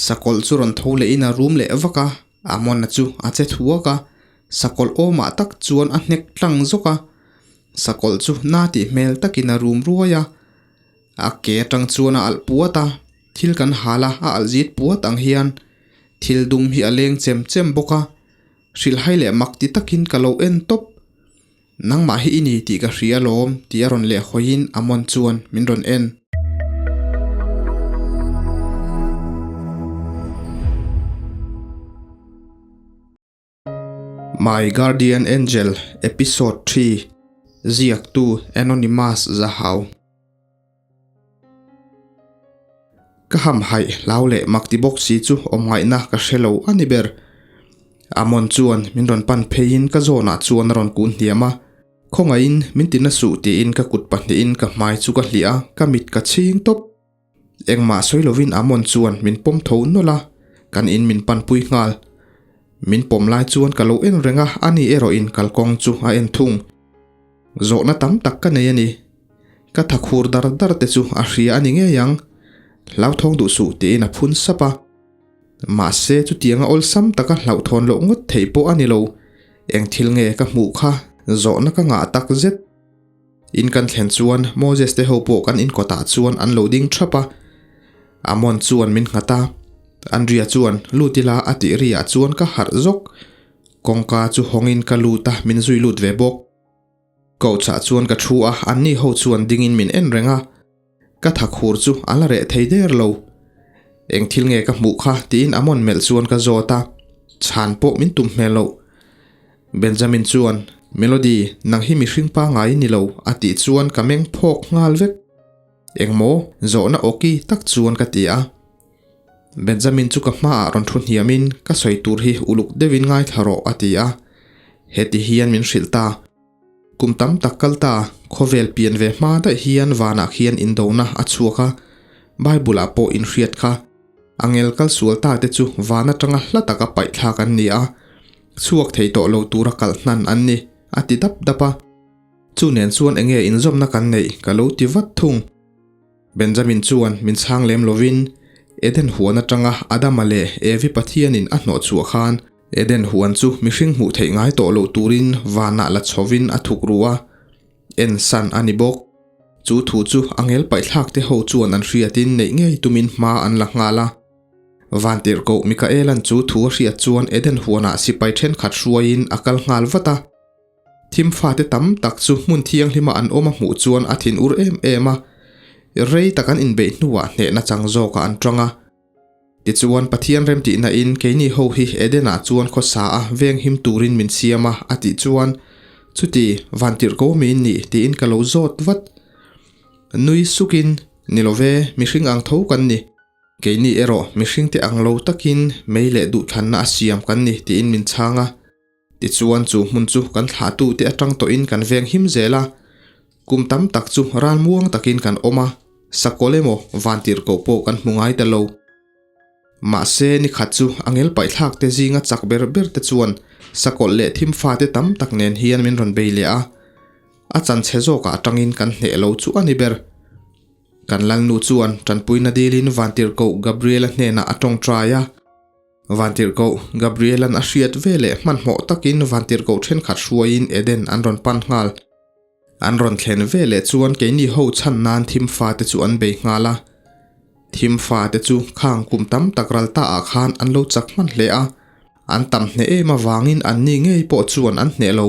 Sakawlh chu rawn tho lehin a rum leh vak a, Amon-a chu a che thuak a, sakawlh awmah tak chuan a hnek tlang zawk a. Sakawlh chu na tih hmel takin a rum ruai a, a ke atang chuan a alh puat a, thil kan hal a, a alh zit puat ang hian thil dum hi a leng chem chem bawk a, hrilhhai leh mak ti takin ka lo en tawp. Nangmah hi i ni tih ka hria alawm tih a rawn leh hawiin Amon chuan min rawn en. My Guardian Angel Episode 3 Ziaktu Anonymous Zahau. Ka hamhaih hlau leh mak ti bawk si chu awm ngaihna ka hre lo a ni ber. Amon chuan min rawn pan pheiin ka zawnah chuan a rawn kun hniam a, Khawngaihin min ti na suh tiin ka kut pahnihin ka hmai chu ka hliah a, ka mit ka chhing tawp. Engmah sawi lovin Amon chuan min pawm tho nawlh a, kan in min panpui nghal. Min pawm lai chuan ka lo en reng a, ani erawhin kalkawng chu a en thung. Zawhna tam tak ka nei a ni. Ka tha khur dar dar te chu a hria a ni ngei ang. Hlauthawng duh suh tiin a phun sap a. Mahse chutianga awlsam taka hlauhthawn loh ngawt theih pawh a ni lo. Eng thil nge ka hmuh kha zawhna ka ngah tak zet. In kan thlen chuan Moses te ho pawh kan inkawtah chuan an lo ding thap a. Amon chuan min nghat a. Andria chuan lut ila a tih riah chuan ka harh zawk. Kawngka chu hawngin ka lut a, min zui lut ve bawk. Couch ah chuan ka thu a, anni ho chuan dingin min en reng a, ka tha khur chu a la reh thei der lo. Eng thil nge ka hmuh kha tiin Amon melh chuan ka zawt a, chhan pawh min tum hmel loh. Benjamin chuan, Melody, nang hi mihring pangngai i ni lo a tih chuan ka meng phawk nghal vek. Engmaw? Zawhna awki tak chuan ka ti a. Benjamin chu ka hmaah rawn thu hniamin ka sawi tur hi uluk deuhin ngaithla rawh a ti a, heti hian min hrilh ta. Kum tam tak kal ta, khawvel pian ve hma daih hian vanah khian indona a chhuak a, Bible-ah pawh inhriat kha. Angel kal sual ta te chu van atanga hla taka paih thlak an ni a, chhuak thei tawh lo tura kalh hnan an ni, a ti dap dap a. Chu nen chuan enge inzawmna kan neih ka lo ti vat thung. Benjamin chuan min chhang lem lovin, Eden huan atanga Adama leh Evi Pathianin a hnawh chhuah khan Eden huan chu mihring hmuh theih ngai tawh loh turin vanah la chhovin a thuk ru a, en san a ni bawk. Chu thu chu angel paihthlak te ho chuan an hriatin neih ngei tumin hma an la nghal a. Vantirhkoh Mikaelan chu thu a hriat chuan Eden huanah sipai thenkhat hruaiin a kal nghal vat a. Thim fate tam tak chu hmun thianghlima an awm a hmuh chuan a thin ur em em a, rei tak an inbeih hnuah hnehna chang zawkah an tang a. Tichuan Pathian remtihna in keini ho hi Eden-ah chuan khawsa a venghim turin min siam a a tih chuan, Chuti, vantirhko mi in nih tiin ka lo zawt vat. Nui sukin, Ni lo ve, mihring ang tho kan ni. Keini erawh mihringte ang lo takin mei leh duhthlanna a siam kan ni tiin min chhang a. Tichuan chu hmun chu kan thlahtute atang tawhin kan veng him zel a, kum tam tak chu ralmuang takin kan awm a, sakawlh emaw vantirhkoh pawh kan hmu ngai ta lo. Mahse ni khat chu angel paihthlak te zinga chak ber ber te chuan sakawlh leh thim fate tam tak nen hian min rawn bei leh a, a chanchhe zawkah atangin kan hneh lo chu a ni ber. Kan Lalnu chuan tanpuina dilin vantirhkoh Gabriela hnenah a tawngtai a. Vantirhkoh Gabrielan a hriat ve leh hmanhmawh takin vantirhkoh thenkhat hruaiin Eden an rawn pan nghal. An rawn thlen ve leh chuan keini ho chhan nan thim fate chu an bei nghal a. Thim fate chu khang kum tam tak ral ta ah khan an lo chak hman hle a, an tam hneh em avangin anni ngei pawh chuan an hneh lo.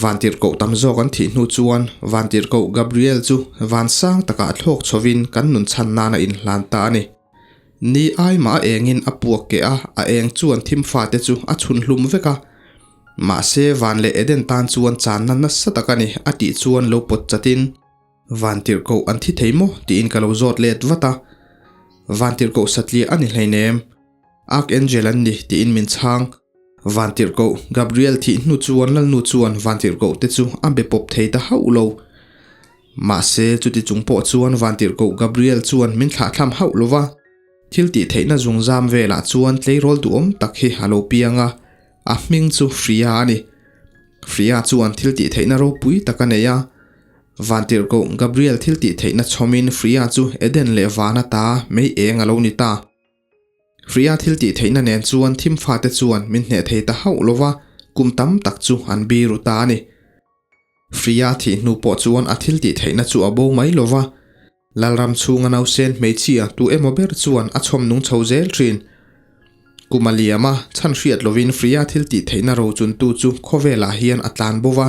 Vantirhkoh tam zawk an thih hnu chuan Vantirhkoh Gabriel chu vansang takah thlawk chhovin kan nun chhan nan a inhlan ta a ni. Ni ai mah a engin a puak keh a, a eng chuan thim fate chu a chhun hlum vek a. Mahse van leh Eden tan chuan channa nasa tak a ni a tih chuan lo pawt chatin, Vantirhkoh an thi thei maw? tiin ka lo zawt let vat a. Vantirhkoh satliah a ni hleinem. Archangel an ni tiin min chhang. Vantirhkoh Gabriel thih hnu chuan Lalnu chuan Vantirhkoh te chu a be pawp thei ta hauh lo. Mahse, chuti chung pawh chuan Vantirhkoh Gabriel chuan min thlahthlam hauh lo va, thil tih theihna zungzam velah chuan tleirawl duhawm tak hi a lo piang a, a hming chu Fria a ni. Fria chuan thil tih theihna ropui tak a nei a. Vantirhkoh Gabriel thil tih theihna chhawmin Fria chu Eden leh Van ata mei eng a lo ni ta. Hria thil tih theihna nen chuan thim fate chuan min hneh thei ta hauh lova, kum tam tak chu an biru ta a ni. Hria thih hnu pawh chuan a thil tih theihna chu a bo mai lova, Lalram chhunga nausen hmeichhia tu emaw ber chuan a chhawm nung chho zel thin. Kum a liam a, chhan hriat lovin Hria thil tih theihna rochuntu chu khawvelah hian a tlan bo va,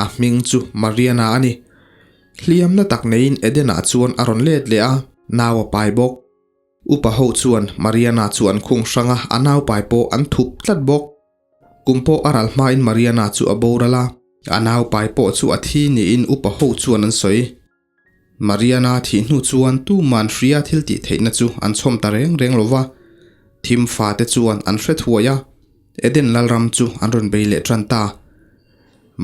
a hming chu Mariana a ni. Hliamna tak neiin Eden-ah chuan a rawn let leh a, nau a pai bawk. Upa ho chuan Mariana chu an khung hrang a, a naupai pawh an thup tlat bawk. Kum pawh a ral hmain Mariana chu a boral a, a naupai pawh chu a thi niin upa ho chuan an sawi. Mariana thih hnu chuan tuman hria thil tih theihna chu an chhawm ta reng reng lo va, thim fate chuan an hre thuai a, Eden Lalram chu an rawn bei leh tan ta.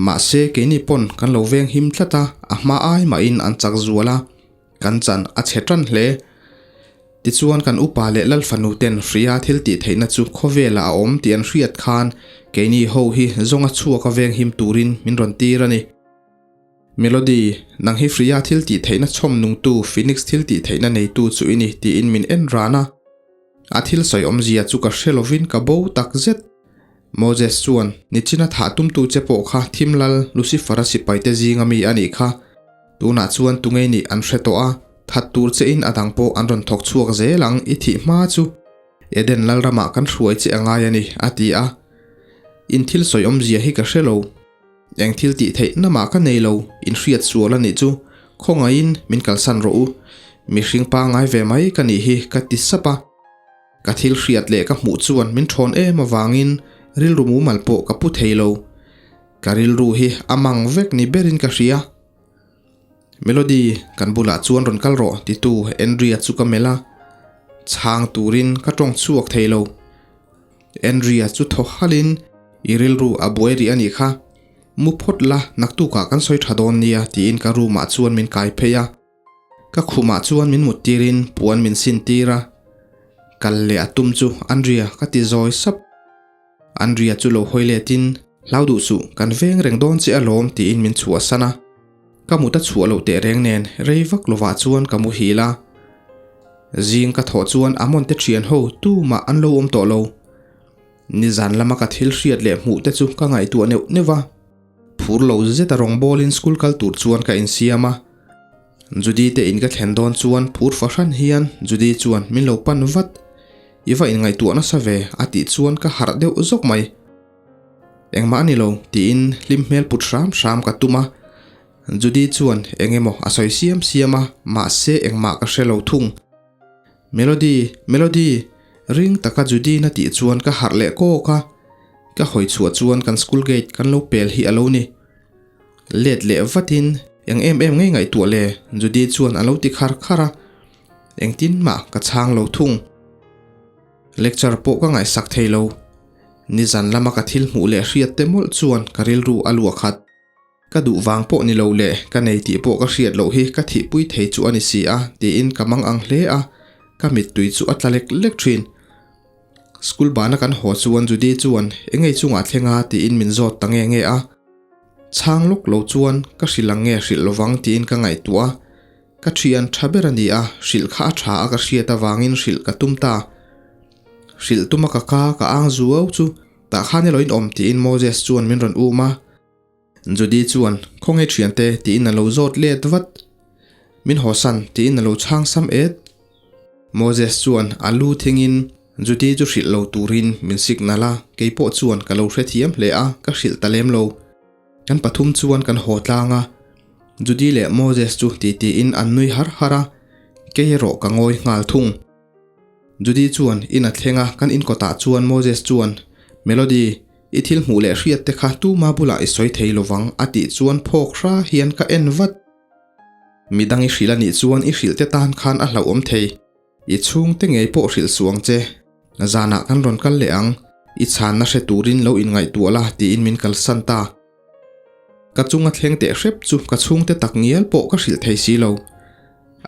Mahse keini pawn kan lo veng him tlat a, a hma ai mahin an chak zual a, kan chan a chhe tan hle. Tichuan kan upa leh lal fanu ten hria thil tih theihna chu khawvelah a awm tih an hriat khan keini ho hi zawnga chhuak a veng him turin min rawn tir a ni. Melody, nang hi hria thil tih theihna chhawm nungtu Phoenix thil tih theihna neitu chu i ni tiin min en ran a. A thil sawi awmzia chu ka hre lovin ka bo tak zet. Moses chuan, Nichina thah tumtu che pawh kha thim lal Lucifer-a sipaite zinga mi a nih kha. Tunah chuan tungei nih an hre tawh a, that tur chein a dang pawh an rawn thawk chhuak zel ang i thih hma chu. Eden lalramah kan hruai che a ngai a ni, a ti a. In thil sawi awmzia hi ka hre lo. Eng thil tih theih namah ka nei lo, in hriat sual a nih chu. Khawngaihin min kalsan rawh u. Mihring pangngai ve mai ka nih hi ka ti sap a. Ka thil hriat leh ka hmuh chuan min thawn em avangin rilru mumal pawh ka pu thei lo. Ka rilru hi a mang vek ni berin ka hria. Melody, kan bulah chuan rawn kal rawh titu Andrea chu ka melh a. Chhang turin ka tawng chhuak thei lo. Andrea chu thaw halin, I rilru a buai rih a nih kha. Mu phawt la, naktukah kan sawi tha dawn nia tiin ka room ah chuan min kai phei a. Ka khumah chuan min mut tirin puan min sin tir a, kal leh a tum chu Andrea ka ti zawi sap. Andrea chu lo hawi letin, Hlau duh suh, kan veng reng dawn che alawm tiin min chhuahsan a. Ka mut a chhuah loh teh reng nen rei vak lovah chuan ka muhil a. Zing ka thawh chuan Amon te thian ho tumah an lo awm tawh lo. Nizan lama ka thil hriat leh hmuh te chu ka ngaihtuah neuh neuh a. Phur lo zet a rawngbawlin school kal tur chuan ka insiam a. Judy te in ka thlen dawn chuan phur fahran hian Judy chuan min lo pan vat. I va inngaihtuah nasa ve a tih chuan ka harh deuh zawk mai. Engmah a ni lo tiin hlim hmel put hram hram ka tum a. Judy chuan eng emaw a sawi siam siam a, mahse engmah ka hre lo thung. Melody, Melody! Ring taka Judy na tih chuan ka harh leh kawk a. Ka hawi chhuah chuan kan school gate kan lo pel hi a lo ni. Let leh vatin eng em em ngei ngaihtuah le Judy chuan a lo ti khar khar a, engtin mah ka chhang lo thung. Lecture pawh ka ngaihsak thei lo. Nizan lama ka thil hmuh leh hriat te mawlh chuan ka rilru a luah khat. Ka duh vang pawh ni lo le, ka nei tih pawh ka hriat loh hi ka thihpui thei chu a ni si a tiin ka mang ang hle a, ka mittui chu a tla lek lek thin. School bana kan haw chuan Judy chuan engei chungah thleng a tiin min zawt ta nge nge a. Chhang lawk lo chuan ka hrilh ang nge hrilh lovang tiin ka ngaihtuah a. Ka thian tha ber a ni a, hrilh kha a tha a ka hriat avangin hrilh ka tum ta. Hrilh tuma ka ka ka ang zuau chu tah khan elo in awm tiin Moses chuan min rawn um a. Judy chuan khawnge thiante tiin a lo zawt let vat. Min hawsan tiin a lo chhang sam et. Moses chuan a lu thingin Judy chu hrilh lo turin min signal a, keipawh chuan ka lo hrethiam hle a, ka hrilh ta lem lo. Kan pathum chuan kan haw tlang a, Judy leh Moses chu titiin an nui har har a, kei erawh ka ngawi nghal thung. Judy chuan in a thleng a, kan inkawtah chuan Moses chuan, Melody, i thil hmuh leh hriat te kha tuma bulah i sawi thei lovang a tih chuan phawk hra hian ka en vat. Midang i hrilh a nih chuan i hrilh te tan khan a hlauhawm thei. I chhungte ngei pawh hrilh suh ang che. Zanah kan rawn kal leh ang. I chhanna hre turin lo inngaihtuah la tiin min kalsan ta. Ka chunga thleng teh hrep chu ka chhungte tak ngial pawh ka hrilh thei si lo.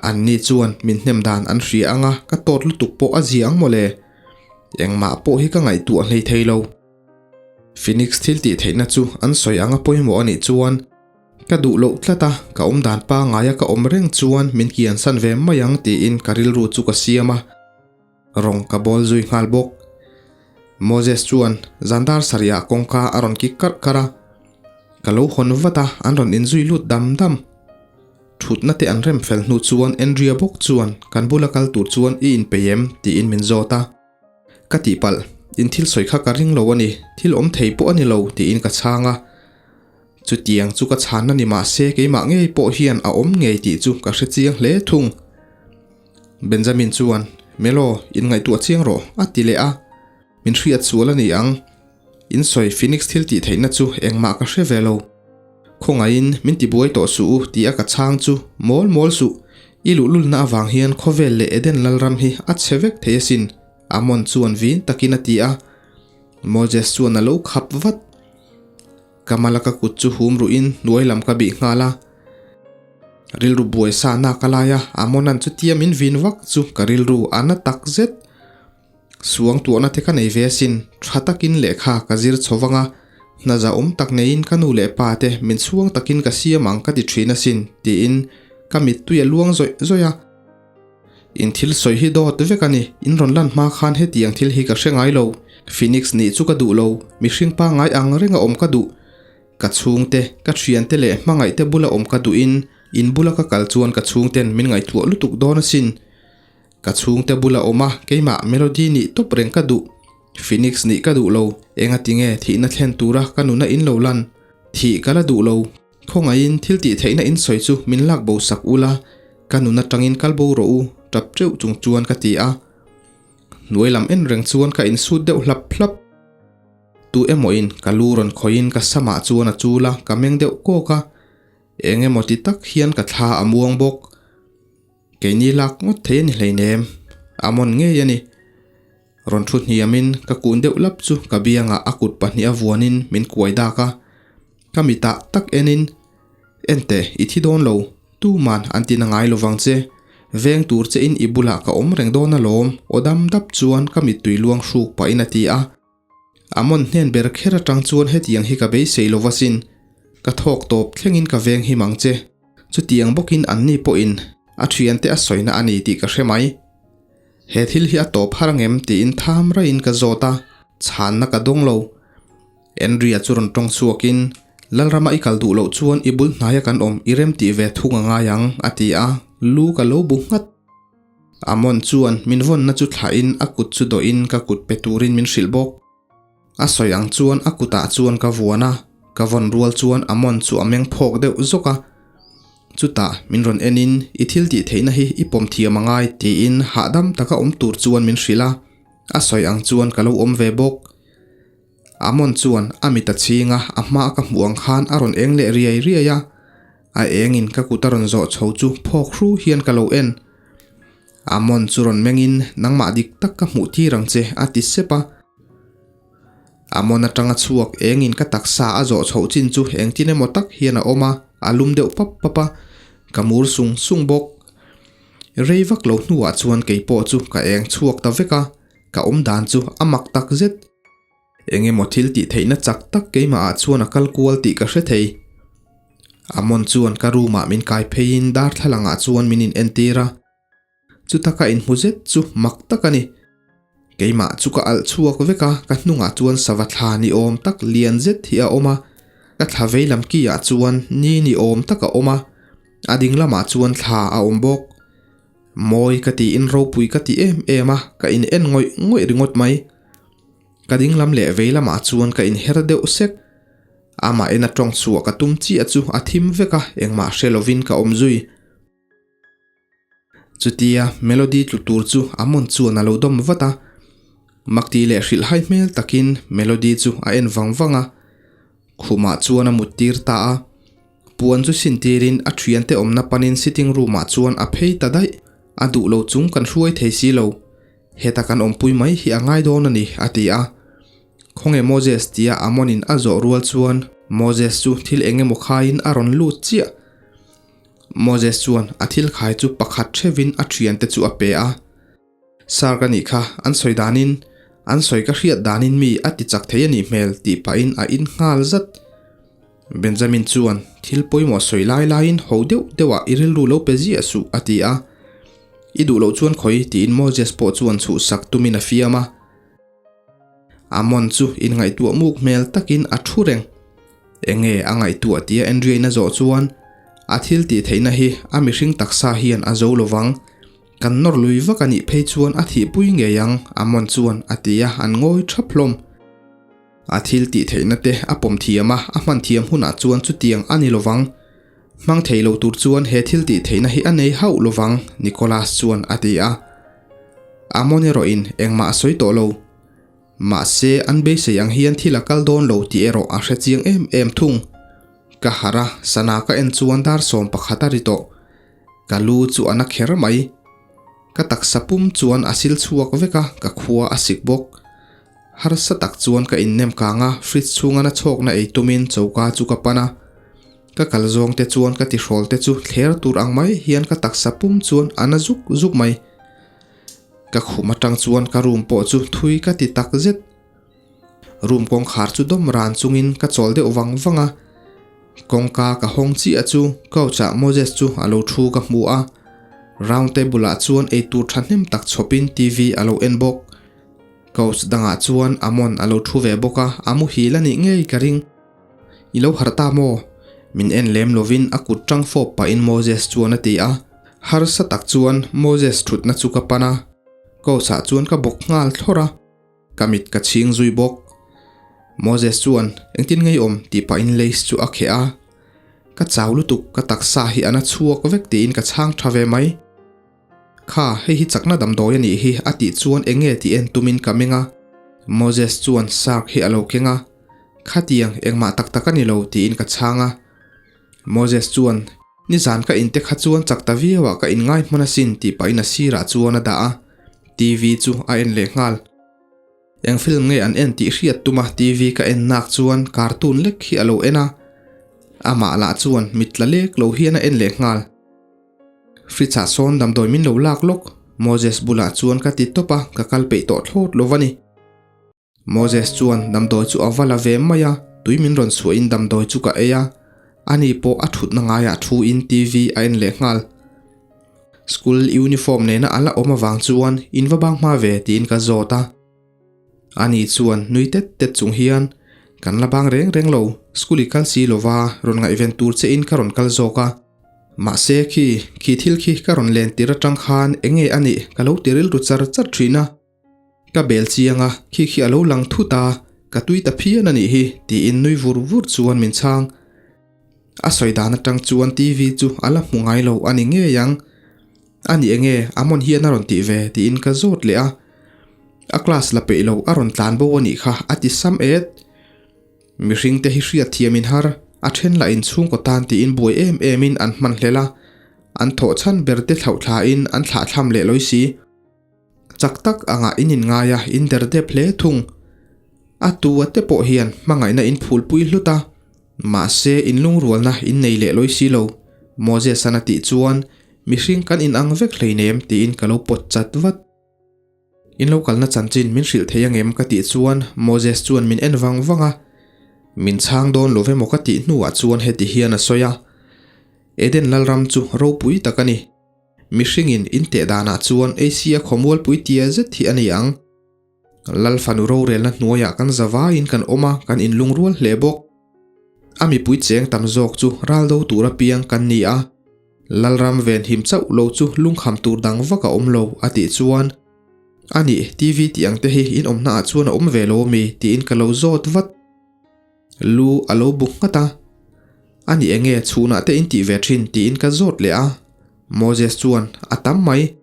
Anni chuan min hnem dan an hria ang a, ka tawt lutuk pawh a zia ang mawle. Engmah pawh hi ka ngaihtuah hlei thei lo. Phoenix thil tih theihna chu an sawi anga pawimawh a nih chuan Ka duh loh tlat a, ka awm dan pangaia ka awm reng chuan min kiansan ve mai ang tiin ka rilru chu ka siam a. Rawng ka bawl zui nghal bawk. Moses chuan zan dar sarihah kawngka a rawn kik karh karh a. Ka lo hawn vat a, an rawn inzui lut dam dam. Thutna te an rem fel hnu chuan Andrea bawk chuan kan bula kal tur chuan i inpeih em? tiin min zawt a. Ka tihpalh, in thil sawi kha ka ring lo a ni, thil awm thei pawh a ni lo tiin ka chhang a. Chutiang chu ka chhanna ni mah se keimah ngei pawh hian a awm ngei tih chu ka hre chiang hle thung. Benjamin chuan, Melo, inngaihtuah chiang rawh, a ti leh a. Min hriat sual a ni ang. In sawi Phoenix thil tih theihna chu engmah ka hre ve lo. Khawngaihin min ti buai tawh suh u ti a ka chhang chu mawl mawl suh. I luhlulna avang hian khawvel leh Eden Lalram hi a chhe vek thei asin, Amon chuan vin takin a ti a. Moses chuan a lo khap vat. Ka mala ka kut chu hum ruhin hnuai lam ka bih nghal a. Rilru buai sa nak a lai a, Amonan chutia min vin vak chu ka rilru a na tak zet. Suang tuahna te ka nei ve asin, tha takin lehkha ka zir chho vang a, hna zahawm tak neiin ka nu leh pa te min chhuang takin ka siam ang ka ti thin asin, tiin ka mittui a luang zawih zawih a. In thil sawi hi dawt vek a ni, in rawn lan hma khan hetiang thil hi ka hre ngai lo, Phoenix nih chu ka duh lo, mihring pangngai ang renga awm ka duh, ka chhungte, ka thiante leh hmangaihte bula awm ka duhin in bula ka kal chuan ka chhungten min ngaihtuah lutuk dawn asin. Ka chhungte bula awm a, keimah Melody nih tawp reng ka duh. Phoenix nih ka duh lo, engati nge thihna thlen tura ka nuna in lo lan? Thih ka la duh lo. Khawngaihin thil tih theihna in sawi chu min lak bo sak ula, ka nun atangin kal bo rawh u, tap teuh chung chuan ka ti a. Hnuai lam en reng chuan ka insut deuh hlap hlap. Tu emaw in ka lu rawn khawihin ka samah chuan a chul a, ka meng deuh kawk a. Eng emaw ti tak hian ka thla a muang bawk. Keini lak ngawt thei a ni hleinem, a mawn ngei a ni. Rawn thu hniamin ka kun deuh lap chu ka biangah a kut pahniha vuanin min kuai dak a. Ka mitah tak enin, Enteh, i thi dawn lo, tuman an ti na ngai lovang che. Veng tur che in i bulah ka awm reng dawn alawm, aw dam dap chuan ka mittui luang hruk pahin a ti a. A mawn hnen ber kher atang chuan hetiang hi ka beisei lo asin. Ka thawk tawp thlengin ka veng him ang che. Chutiang bawkin anni pawhin a thiante a sawina a ni tih ka hre mai. He thil hi a tawp har angem tiin tham raiin ka zawt a, chhanna ka dawng lo. Andrea chu rawn tawng chhuakin, Lalrama i kal duh loh chuan i bul hnaia kan awm i rem tih ve thung a ngai ang, a ti a, lu ka lo bu nghat. Amon chuan min vawnna chu thlahin a kut chu dawhin ka kut pe turin min hrilh bawk. A sawi ang chuan a kutah chuan ka vuan a, ka vawn rual chuan Amon chu a meng phawk deuh zawk a. Chutah min rawn enin i thil tih theihna hi i pawm thiam a ngai tiin hahdam taka awm tur chuan min hrilh a, a sawi ang chuan ka lo awm ve bawk. Amon chuan a mit a chhing a, a hma ka hmuh ang khan a rawn eng leh riai riai a. A engin ka kut a rawn zawh chho chu phawk hru hian ka lo en. Amon chu rawn mengin nangmah dik tak ka hmuh tir ang che a ti sep a. Amon atanga chhuak engin ka taksa a zawh chhoh chin chu engtin emaw tak hian a awm a, a lum deuh pap pap a, ka mur sung sung bawk. Rei vak lo hnuah chuan keipawh chu ka eng chhuak ta vek a, ka awm dan chu a mak tak zet. Eng emaw thil tih theihna chak tak keimah ah chuan a kal kual tih ka hre thei. Amon chuan ka room ah min kai pheiin darthlalang ah chuan min in entir a. Chuta ka inhmu zet chu mak tak a ni. Keimah chu ka alh chhuak vek a, ka hnungah chuan sava thla ni awm tak lian zet hi a awm a. Ka thla vei lam ki ah chuan ni ni awm tak a awm a, a ding lamah chuan thla a awm bawk. Mawi ka tiin ropui ka ti em em a, ka in en ngawih ngawih ringawt mai. Ka ding lam leh vei lamah chuan ka inher deuh sek. Amah ena tawng chhuah ka tum chiah chu a thim vek a, engmah hre lovin ka awm zui. Chutia Melody tlu tur chu Amon chuan a lo dawm vat a. Makti leh hrilhhai hmel takin Melody chu a en vang vang a. Khumah chuan a mut tir ta a. Puan chu sin tirin a thiante awmna panin sitting room ah chuan a phei ta daih. A duh lo chung kan hruai thei si lo. Heta kan awmpui mai hi a ngai dawn a ni, a ti a. Khawnge Moses tia Amon-in a zawh rual chuan Moses chu thil eng emaw khaiin a rawn lut chiah. Moses chuan a thil khai chu pakhat thevin a thiante chu a pe a. Sir ka nih kha, an sawi danin, an sawi ka hriat danin mi a ti chak thei a nih hmel tih pahin a in nghal zat. Benjamin chuan thil pawimawh sawi lai laiin ho deuh deuhah i rilru lo pe ziah suh a ti a. I duh loh chuan khawi tiin Moses pawh chuan chhuhsak tumin a fiam a. Amon chu inngaihtuah muk hmel takin a thu reng. Enge a ngaihtuah tia Andriain a zawh chuan a thil tih theihna hi a mihring taksa hian a zo lovang. Kan nawr lui vak a nih phei chuan a thihpui ngei ang, Amon chuan a ti a, an ngawi thap hlawm. A thil tih theihna te a pawm thiam a, a hman thiam hunah chuan chutiang a ni lovang. Hmang thei lo tur chuan he thil tih theihna hi a nei hauh lovang, Nicholas chuan a ti a. Amon erawhin engmah a sawi tawh lo. Mahse, an beisei ang hian thil a kal dawn lo tih erawh a hre chiang em em thung. Ka harh a, sana ka en chuan dar 11 a ri tawh. Ka lu chu a na kher mai. Ka taksa pum chuan a sil chhuak vek a, ka khua a sik bawk. Harsa tak chuan ka innem kang a, fridge chhunga na chhawkna ei tumin choka chu ka pan a. Ka kal zawng te chuan ka tihrawl te chu thler tur ang mai hian ka taksa pum chuan a na zuk zuk mai. Ka khum atang chuan ka room pawh chu thui ka ti tak zet. Room kawngkhar chu dawm ran chungin ka chawl deuh vang vang a. Kawngka ka hawng chiah chu couch ah Moses chu a lo thu ka hmu a. Round table ah chuan eitur thahnem tak chhawpin TV a lo en bawk. Couch dangah chuan Amon a lo thu ve bawk a, a muhil a nih ngei ka ring. I lo harh ta maw? Min en lem lovin a kut tang fawp pahin Moses chuan a ti a. Harsa tak chuan Moses thutna chu ka pan a, couch ah chuan ka bawk nghal thlawrh a. Ka mit ka chhing zui bawk. Moses chuan engtin ngei awm tih pahin lace chu a kheh a. Ka chau lutuk, ka taksa hi a na chhuak vek tiin ka chhang tha ve mai. Kha, hei hi chakna damdawi a nih hi a tih chuan eng nge tih en tumin ka meng a. Moses chuan Sark hi a lo keng a. Khatiang, engmah tak tak a ni lo tiin ka chhang a. Moses chuan, Nizan ka inte kha chuan chak ta viauah ka inngai hman asin tih pahin a sirah chuan a dah a. TV chu a en leh nghal. Eng film nge an en tih hriat tuma TV ka en nak chuan cartoon lek hi a lo en a. Amah lah chuan mit tla lek lo hian a en leh nghal. Fridge ah sawn damdawi min lo lak lawk, Moses bulah chuan ka ti tawp a, ka kal peih tawh thlawt lo a ni. Moses chuan damdawi chu a va la ve mai a, tui min rawn chhuahin damdawi chu ka ei a, ani pawh a thutna ngaiah thu in TV a en leh nghal. School uniform nena a la awm avang chuan in va bang hma ve tiin ka zawt a. Ani chuan nui tet tet chung hian, Kan la bang reng reng lo, school i kal si lova rawn ngaihven tur che in ka rawn kal zawk a. Mahse khi, khi thil khi ka rawn len tir atang khan eng nge a nih ka lo ti rilru char char thin a. Ka bel chiang a, khi khi a lo lang thut a, ka tui ta phian a nih hi tiin nui vur vur chuan min chhang. A sawi dan atang chuan TV chu a la hmu ngai lo a ni ngei ang. A ni enge Amon hian a rawn tih ve tiin ka zawt leh a. A class la peih lo a rawn tlan bo a nih kha a ti sam et. Mihring te hi hriat thiam in har, a then lah in chhungkaw tan tiin buai em em in an hman hlel a, an thawh chhan ber te thlauh thla in an thlah thlam leh lawi si. Chak tak angah in in ngai a, in der dep hle thung. A tu a te pawh hian hmangaihna in phulpui hlut a, mahse in lungrualna in nei leh lawi si lo, Moses-an a tih chuan mihring kan in ang vek hleinem tiin ka lo pawt chat vat. In lo kalna chanchin min hrilh thei angem ka tih chuan Moses chuan min en vang vang a, min chhang dawn lo emaw ka tih hnuah chuan heti hian a sawi a, Eden Lalram chu ropui tak a ni. Mihringin in teh danah chuan Asia khawmualpui tia zet hi a ni ang. Lal fanu rorelna hnuaiah kan zavaiin kan awm a, kan inlungrual hle bawk. A mipui cheng tam zawk chu ral do tur apiang kan ni a. Lalram venhim chauh lo chu lungkham tur dang vak a awm lo, a tih chuan, A nih, TV tih ang te hi in awmnaah chuan a awm ve lo ami? tiin ka lo zawt vat. Lu a lo bu nghat a. A nih enge chhunah te in tih ve thin? tiin ka zawt leh a. Moses chuan, A tam mai.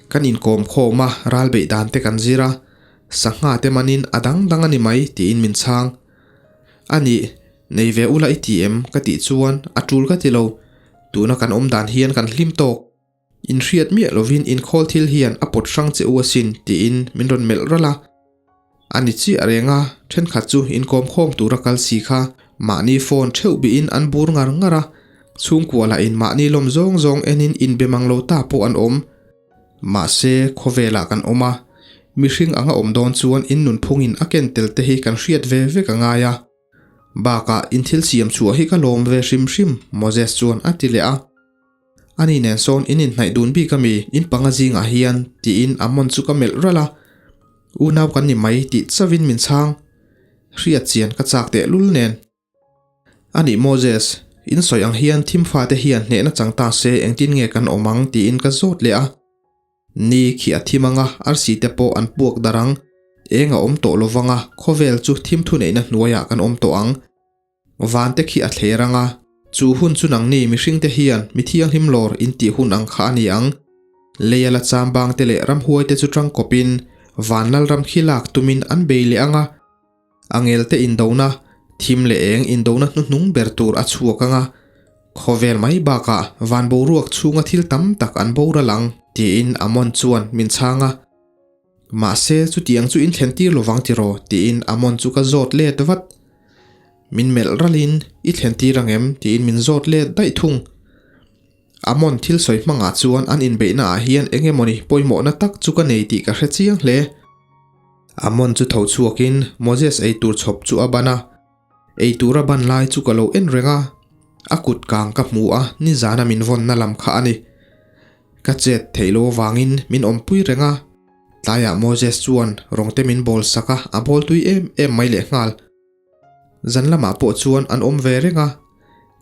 Kan inkawm khawm a, ral beih dan te kan zir a. Sangha te manin a dang dang a ni mai, tiin min chhang. A nih, Nei ve ula i ti em? ka tih chuan a tul ka ti lo. Tuna kan awm dan hian kan hlim tawk. In hriat miah lovin inkhawl thil hian a pawt hrang che u asin tiin min rawn melh ralh a. A ni chiah reng a, thenkhat chu inkawm khawm tura kal si kha mahni phone theuh bihin an bur ngar ngar a, chhungkua lahin mahni lawm zawng zawng enin inbe mang lo ta pawh an awm. Mahse, khawvelah kan awm a, mihring anga awm dawn chuan in nunphungin a ken tel te hi kan hriat ve vek a ngai a. Bakah, in thil siam chhuah hi ka lawm ve hrim hrim, Moses chuan a ti leh a. Ani nen sawn in inhnaih dun bik ami, in panga zingah hian, tiin Amon chu ka melh ralh a. Unau kan ni mai tih chauhin min chhang. Hriat chian ka chak tehlul nen. Anih Moses, in sawi ang hian thim fate hian hnehna chang ta se engtin nge kan awm ang tiin ka zawt leh a. Ni khi a thim anga arsi te pawh an puak darh ang. Eng a awm tawh lovang a, khawvel chu thim thuneihna hnuaiah kan awm tawh ang. Van te khi a thler anga, chu hun chu nangni mihring te hian mi thianghlim lawr in tih hun ang kha a ni ang. Leia la chambang te leh ramhuai te chu tangkawpin van lalram khi lak tumin an bei leh anga, A ngelte indona, thim leh eng indona hnuhnung ber tur a chhuak ang a, khawvel mai bakah van boruak chhunga thil tam tak an boral ang, tiin Amon chuan min chhang a. Mahse, chutiang chu in thlen tir lovang tiraw? tiin Amon chu ka zawt let vat. Min melh ralin, I thlen tir ang em? tiin min zawt let daih thung. Amon thil sawi hmangah chuan an inbeihna ah hian eng emawni pawimawhna tak chu ka nei tih ka hre chiang hle. Amon chu tho chhuakin Moses eitur chhawp chu a ban a, eitur a ban lai chu ka lo en reng a, a kut kang ka hmu a, nizana min vawnna lam kha a ni. Ka chet theih lo avangin min awmpui reng a, tlaiah Moses chuan rawngte min bawl sak a, a bawl tui em em mai lehnghal. Zan lamah pawh chuan an awm ve reng a,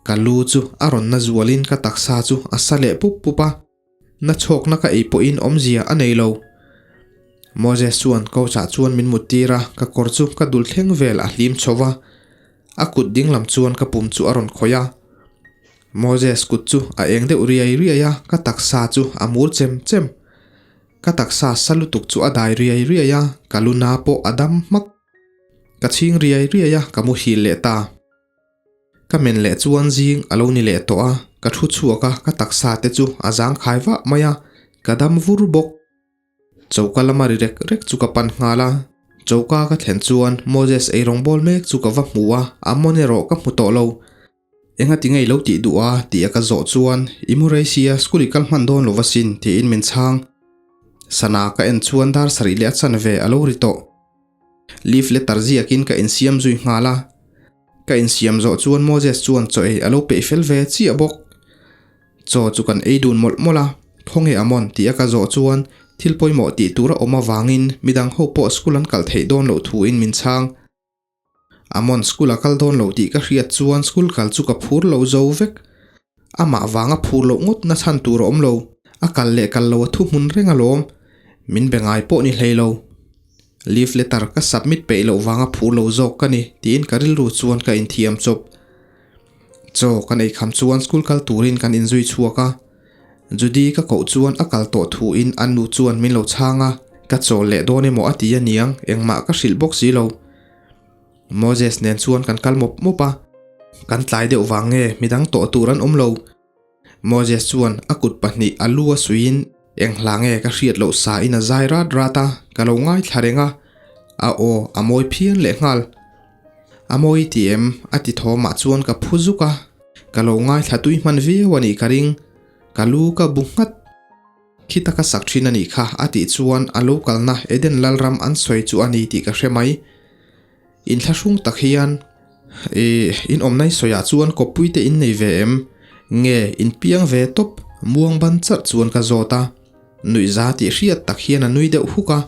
ka lu chu a rawn na zualin ka taksa chu a sa leh pup pup a, na chhawkna ka ei pawhin awmzia a nei lo. Moses chuan couch ah chuan min mut tir a, ka kawr chu ka dul thleng vel a hlim chho va, a kut ding lam chuan ka pum chu a rawn khawih a. Moses kut chu a eng deuh riai riai a, ka taksa chu a mur chem chem. Ka taksa sa lutuk chu a dai riai riai a, ka lu na pawh a dam hmak. Ka chhing riai riai a, ka muhil leh ta. Ka men leh chuan zing a lo ni leh tawh a, ka thu chhuak a, ka taksa te chu a zang khai vah mai a, ka dam vur bawk. Choka lama ri rek rek chu ka pan nghal a, choka ka thlen chuan Moses eirawng bawl mek chu ka va hmu a, Amon erawh ka hmu tawh lo. Engati ngei lo tih duh a tih a ka zawh chuan i mu rei sia school i kal hman dawn lo va sin tiin min chhang. Sana ka en chuan dar sarih leh a chanve a lo ri tawh. Leave letter ziakin ka insiam zui nghal a, ka insiam zawh chuan Moses chuan chaw ei a lo peih fel ve chiah bawk. Chaw chu kan ei dun mawlh mawlh a, khawnge Amon tih a ka zawh chuan thil pawimawh tih tur a awm avangin midang ho pawh school an kal theih dawn loh thuin min chhang. Amon school a kal dawn loh tih ka hriat chuan school kal chu ka phur lo zo vek. Amah vanga phur loh ngawt na chhan tur a awm lo, a kal leh kal lo a thu hmun reng alawm, min be ngai pawh ni hlei lo. Leave letter ka submit peih loh vanga phur lo zawk ka ni tiin ka rilru chuan ka inthiam chawp. Chaw kan ei kham chuan school kal turin kan inzui chhuak a, Judy ka koh chuan a kal tawh thuin a nu chuan min lo chhang a, ka chawl leh dawn emaw a ti aniang engmah ka hrilh bawk si lo. Moses nen chuan kan kal mawp mawp a, kan tlai deuh vang nge midang tawh tur an awm lo. Moses chuan a kut pahnih a lu a suiin eng hla nge ka hriat loh sa in a zai rat rat a, ka lo ngaithla reng a, a aw a mawi phian leh nghal. A mawi ti em? a ti thawmah chuan ka phu zuk a, ka lo ngaithla tui hman viau a nih ka ring, ka lu ka bu nghat. Khi taka sak thin a nih kha a tih chuan a lo kalna Eden Lalram an sawi chu a ni tih ka hre mai. Inthlahrung tak hian Ih, in awmna i sawiah chuan kawppui te in nei ve em? Nge in piang ve tawp? Muang ban charh chuan ka zawt a. Nuihza tih hriat tak hian a nui deuh huk a.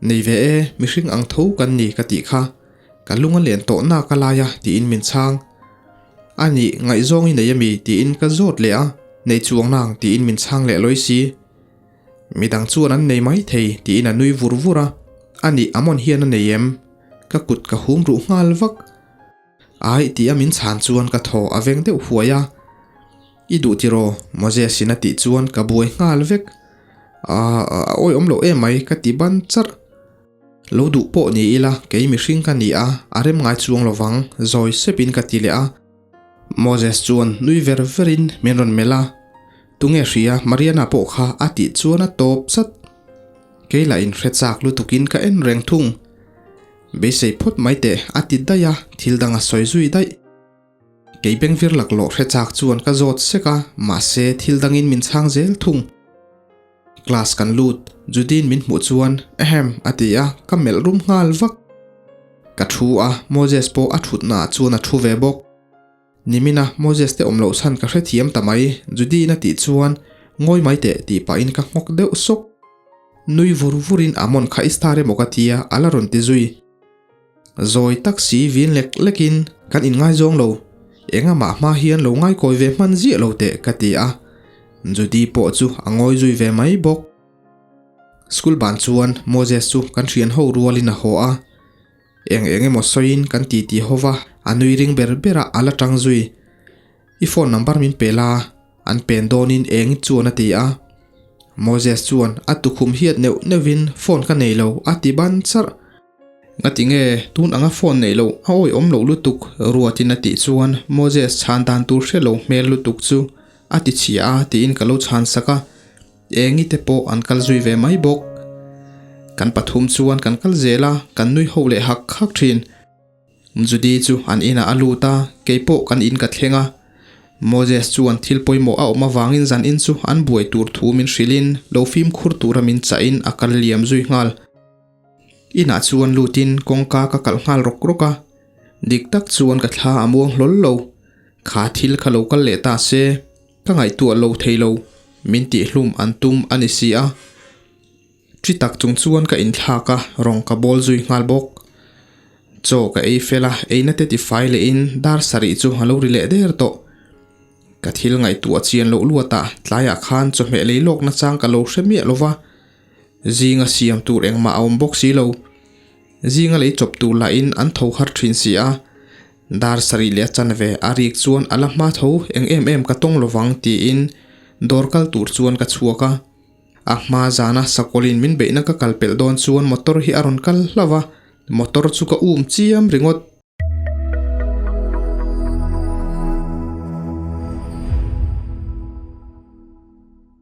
Nei ve e, mihring ang tho kan ni ka tih kha. Ka lung a len tawh nak a lai a tiin min chhang. A nih, ngaihzawng i nei ami? tiin ka zawt leh a, nei chuang nang tiin min chhang leh lawi si. Midang chuan an nei mai thei tiin a nui vur vur a, a nih Amon hian a nei em? Ka kut ka hum ruh nghal vak. Ai tia min chhan chuan ka thaw a veng deuh huai a. I duh tiraw? Moses in a tih chuan ka buai nghal vek. Aaa a awihawm loh em mai ka ti ban charh. Lo duh pawh ni ila kei mihring ka ni a, a rem ngai chuang lovang zawi sepin ka ti leh a. Moses chuan nui ver verin min rawn melh a, Tunge hria Mariana pawh kha a tih chuan a tawp zat. Kei lah inhre chak lutukin ka en reng thung. Beisei phawt mai teh a ti daih a, thil dang a sawi zui daih. Kei bengvir laklawh hre chak chuan ka zawt sek a, mahse thil dangin min chhang zel thung. Class kan lut, Judy'n min hmuh chuan Ahem a ti a, ka melh rum nghal vak. Ka thu a, Moses pawh a thutnaah chuan a thu ve bawk. Nimina Moses te awm loh chhan ka hrethiam ta mai, Judy-in a tih chuan ngawi mai teh tih pahin ka nghawk deuh sawk. Nui vur vurin Amon kha i star emaw ka tia a la rawn ti zui. Zawi tak si vin lek lekin kan inngaizawng lo, engah hma hian lo ngaikawi ve hman ziah lo teh ka ti a, Judy pawh chu a ngawi zui ve mai bawk. School ban chuan Moses chu kan thian ho rualin a haw a, eng eng emaw sawiin kan titi ho va, a nui ring ber berah a la tang zui. I phone number min pe la, an pen dawnin eng chuan a ti a. Moses chuan a tukhum hiat neuh neuhin phone ka nei lo a ti ban charh. Ngati nge tun anga phone neih loh a awihawm loh lutuk Ruatin a tih chuan Moses chhan dan tur hre lo hmel lutuk chu a ti chhia a tiin ka lo chhan sak a. Engi te pawh an kal zui ve mai bawk. Kan pathum chuan kan kal zel a, kan nui ho leh hak hak thin. Judy chu an inah a lut a, keipawh kan in ka thleng a. Moses chuan thil pawimawh a awm avangin zan in chu an buai tur thu min hrilhin lo fimkhur tura min chahin a kal liam zui nghal. Inah chuan lutin kawngka ka kalh nghal rawk rawk a, dik tak chuan ka thla a muang hlawl lo. Kha thil kha lo kal leh ta se, ka ngaihtuah lo thei lo, min tihhlum an tum a ni si a. Chi tak chung chuan ka inthlak a, rawng ka bawl zui nghal bawk. Chaw ka ei fel a, eina te tifai lehin dar sarih chu a lo ri leh der tawh. Ka thil ngaihtuah chian loh luatah tlaiah khan chawhmeh lei lawk nachang ka lo hre miah lo va. Zinga siam tur engmah a awm bawk si lo. Zinga lei chawp tur lahin an tho har thin si a. Dar sarih leh a chanve a rik chuan a la hma tho eng em em ka tawng lovang tiin dawr kal tur chuan ka chhuak a. A hma zana sakawlin min beihna ka kal pelh dawn chuan motor hi a rawn kal hlauh a, motor chu ka um chiam ringawt.